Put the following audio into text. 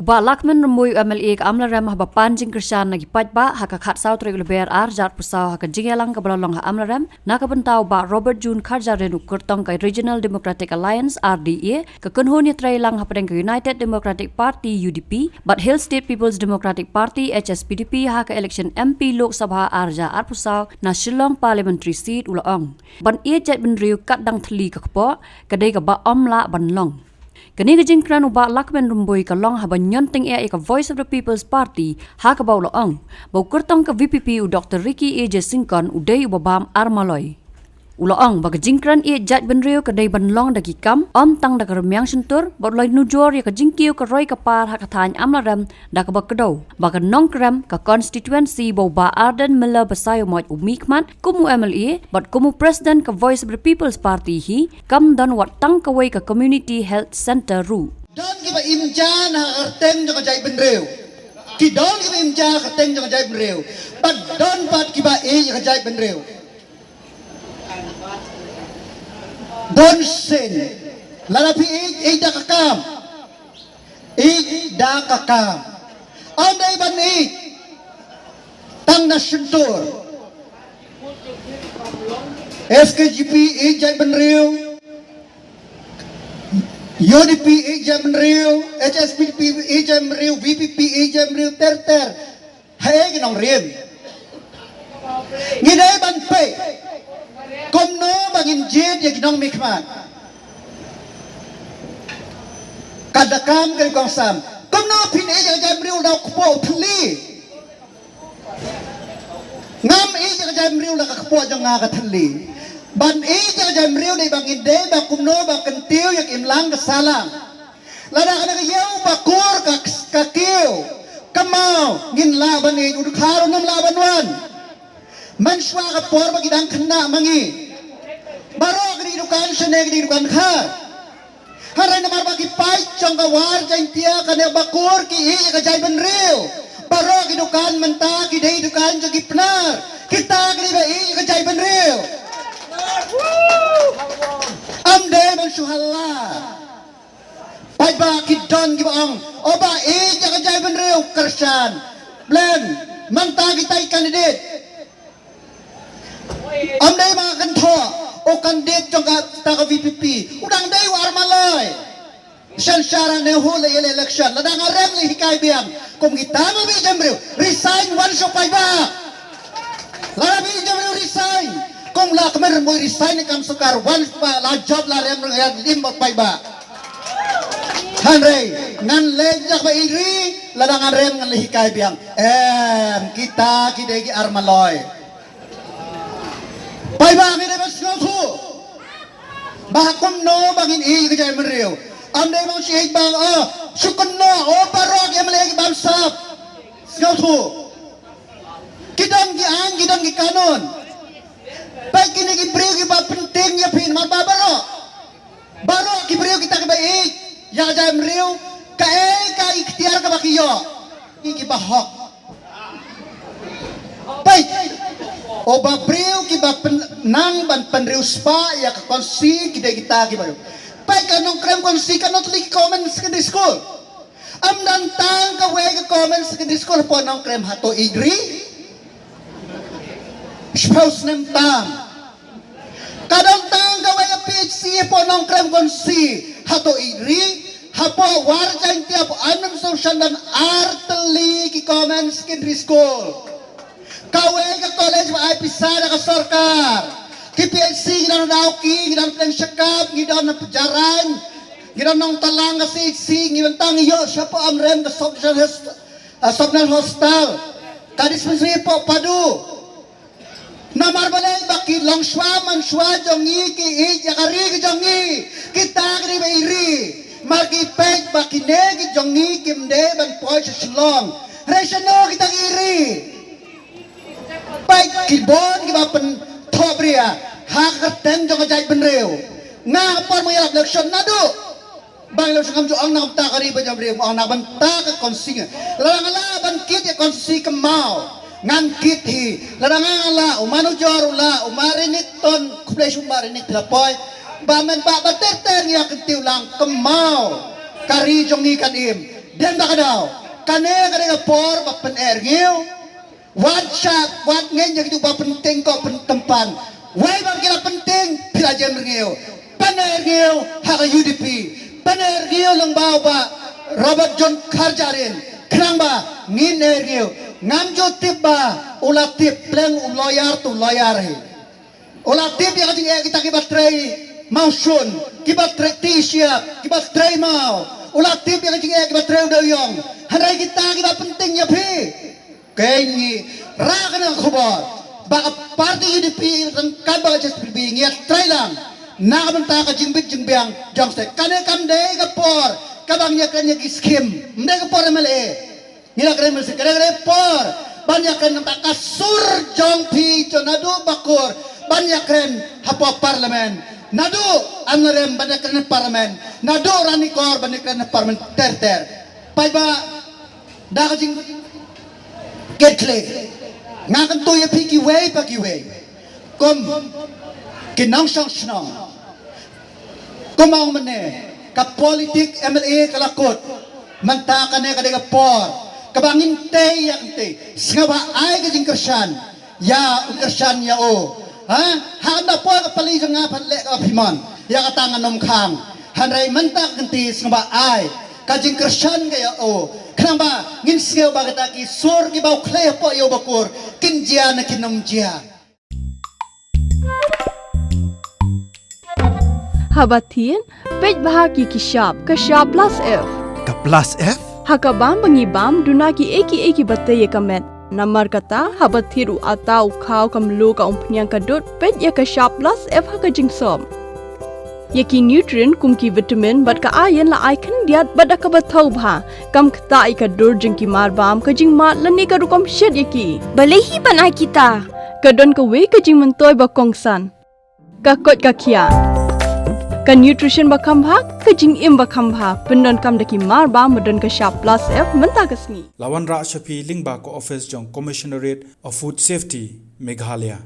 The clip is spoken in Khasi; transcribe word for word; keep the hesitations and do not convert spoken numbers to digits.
Bah Lahkmen Rymbui, u M L A ka Amlarem, haba pan jingkyrshan na ki paidbah ha ka khatsaw tarik u Lber arhajar arphew saw ha ka jingïalang kaba la long ha Amlarem na ka bynta u Bah Robert June Kharjahrin, u kyrtong ka Regional Democratic Alliance, R D A, ka kynhun ïatreilang hapdeng ka United Democratic Party, U D P, bad Hill State People's Democratic Party, H S P D P, ha ka election M P Lok Sabha arhajar arphew saw na Shillong Parliamentary Seat, u la ong, ban ïeit jaitbynriew katba dang thylli ka kpoh ka dei kaba ym lah ban long. Kane ka jingkren u Bah Lahkmen Rymbui ka long haba ñion tyngeh ïa ka Voice of the People's Party, ha kaba u la ong ba u kyrtong ka V P P, u Doktor Ricky A J Syngkon, u dei uba bam armaloi. U la ong ba ka jingkren ïeit jaitbynriew ka dei ban long da ki kam, ym tang da ka rmiang shyntur, bad u la nujor ïa ka jingkiew ka roi ka par ha ka thaiñ Amlarem da kaba kdew ba ka Nongkrem, ka constituency ba u Bah Ardent Miller Basaiawmoit u mihkhmat kum u M L A bad kum u President ka Voice of the People's Party hi, kam don wat tang kawei ka Community Health Centre ruh. Don kiba im ja na ka kyrteng jong ka jaitbynriew. Ki don kiba im ja ha ka kyrteng jong ka jaitbynriew. Bad don pat kiba ïeit ïa ka jaitbynriew. Bun sien, lada phi ïeit, ïeit da ka kam. Ïeit da ka kam. Ym dei ban ïeit tang na shyntur. S K J P ïeit jaitbynriew. U D P ïeit jaitbynriew. H S P D P ïeit jaitbynriew. V P P ïeit jaitbynriew. Ter ter. Haei ki nongrim? Ngi dei ban peit kumno ba ngin jied ïa ki nongmihkhmat. Ka da kam ka kongsan. Kumno phin ïeit ïa ka jaitbynriew da u kpoh u thylli? Ngam ïeit ïa ka jaitbynriew da ka kpoh jong nga ka thylli. Ban ïeit ïa ka jaitbynriew dei ba ngin dei ba kumno ba kyntiew ïa ka imlang ka sahlang. Lada kane ka ïew ba kur ka, ka kiew, ka maw, ngin lah ban ïeit, u dkhar un ym lah ban wan. Mynshuwa ka por ba ki dang khynnah ma ngi, baroh ki dei dukan, shane ki dei dukan khar. Hynrei namar ba ki paid jong ka War Jaiñtia kane ba kur ki ïeit ïa ka jaitbynriew, baroh ki dukan mynta ki dei dukan jong ki Pnar. Kita ki dei ba ïeit ïa ka jaitbynriew. Ym dei ban shu halla. Paidbah ki don kiba ong, o ba ïeit ïa ka jaitbynriew, kyrshan. Blem, mynta kita ki candidate. Ym dei ba nga kynthoh, u candidate jong kata ka V P P u dang dei u armaloi. Shen sha ra ne hu le ele election, lada nga rem le hikai biang. Kum kita ba ïeit jaitbynriew, resign wan sha paidbah. Lada ba ïeit jaitbynriew resign, kum la kmen rem resign ne kam sorkar, wan ba la job la rem rem ïa lim ba paidbah. Hynrei ngan leh ïa ba ïeit ri, lada ngan rem ngan le hikai biang. Em, kita ki dei ki armaloi. Paidbah ngi dei ban sngewthuh ba ha kumno ba ngin ïeit ïa ka jaitbynriew. Ym dei ba ngi shu ïeit ba, oh, shu kynnoh, oh, baroh ki M L A ki bamsap. Sngewthuh. Ki don ki aiñ, ki don ki kanun. Peit kine ki briew kiba pyntieng ïa phi namar ba baroh, baroh ki briew kita kiba ïeit ïa ka jaitbynriew, kaei ka iktiar kaba ki ïoh? Ki, kiba hok. Peit, o ba briew kiba pyn-, nang ban pynriewspah ïa ka constituency ki dei kita kiba ïoh. Peit ka Nongkrem constituency ka nongtylli ki Common Secondary School. Ym don tang kawei ka Common Secondary School hapoh Nongkrem, hato ïeit ri? Shiphew snem tam. Ka don tang kawei ka P H C hapoh Nongkrem constituency, hato ïeit ri? Hapoh War Jaiñtia, hapoh Anandpur Junction don ar tylli ki Common Secondary School. Kawei ka college ba ai pisa da ka sorkar. Ki P H C ngi don ha Dawki, ngi don ha Pdeng Shakap, ngi don ha Pjarain, ngi don Nongtalang ka C H C, ngi don tang ïoh shapoh Amlarem ka Sub National Host-, ah, Sub National Hospital. Ka dispensary hapoh Padu. Namar balei? Ba ki longshuwa manshuwa jong ngi ki ïeit ïa ka ri ka jong ngi. Kita ki dei ba ïeit ri. Mar ki peit ba kine ki jong ngi kim dei ban poi sha Shillong. Hynrei shano kita ki ïeit ri? Peit ki bun kiba pynthohbria ha ka kyrteng jong ka jaitbynriew. Nga ha por mynta ïalap election naduh ba ngi la shu ngam ju ong na ka bynta ka ri bad jaitbynriew, ong na ka bynta ka constituency. Lada nga lah ban kit ïa ka constituency kynmaw, ngan kit hi. Lada nga lah, u Manujor u lah, u Marinik Ton, khublei shibun Marinik, phi la poi. Ba men ba, ba ter ter ngi ïa kyntiew lang, kynmaw. Ka ri jong ngi kan im. Teng da ka daw. Kane ka dei ka por ba pyneh rngiew. Wat shah, wat ngeit ïa kitu ba pynting ko pyntempan. Wei ba ki la pynting, phi la jem rngiew. Pyneh rngiew ha ka U D P. Pyneh rngiew lyngba u Bah Robert John Kharjahrin. Khnang ba ngin eh rngiew. Ngam ju tip ba u la tip pleng u lawyer tu lawyer hi. U la tip ïa ka jingeh kita kiba trei mawshun, kiba trei ti shiap, kiba trei maw. U la tip ïa ka jingeh kiba trei u dewïong. Hynrei kita kiba pynting ïa phi. Kein ngi rah kane ka khubor ba ka party U D P ryngkat bad ka H S P D P ngi ïa trei lang na ka bynta ka jingbit jingbiang jong state. Kane kam dei ka por kaba ngi ïakren ïa ki skim, ym dei ka por M L A. Ngi la kren mynta ka dei ka dei por ban ïakren namar ka sur jong phi jong naduh Bakur ban ïakren hapoh parliament, naduh Amlarem ban ïakren ha parliament, naduh Ranikor ban ïakren ha parliament ter ter. Paidbah, da ka jingkitkhlieh nga kyntu ïa phi kiwei pa kiwei kum ki nongshong shnong. Kumba ong mynne, ka politik M L A ka la kut. Mynta kane ka dei ka por kaba ngin tei ïa ka tei. Sngewbha ai ka jingkyrshan ïa u, kyrshan ïa u. Ha? Ha kane por ka pali jong nga pat leh ka phi mon ïa kata ngan ym khang. Hynrei mynta ka kynti sngewbha ai ka jingkyrshan ka ïa u. Khnang ba ngin sngew ba kita ki sur kiba u khlei hapoh ïa u Bakur kin jia ne kin ym jia. Haba thied, peit bha ki ki shap, ka shap plus F. Ka plus F? Ha ka bam ba ngi bam, duna ki ei ki ei kiba tei ïa ka met. Namar kata, haba thied u ata, u khaw, ka mluh, ka umphniang, ka dud, peit ïa ka shap plus F ha ka jingsop. Ïa ki nutrient kum ki vitamin bad ka iron la ai khyndiat bad da kaba thaw bha. Kam ktah ïa ka dur jong ki mar bam, ka jingmad lane ka rukom shet ïa ki. Balei hi ban ai kita? Ka don kawei ka jingmyntoi ba kongsan. Ka koit ka khiah. Ka nutrition ba kham bha, ka jingim ba kham bha. Pyndonkam da ki mar bam ba don ka shap plus F mynta ka sngi. La wanrah sha phi lyngba ka office jong Commissionerate of Food Safety, Meghalaya.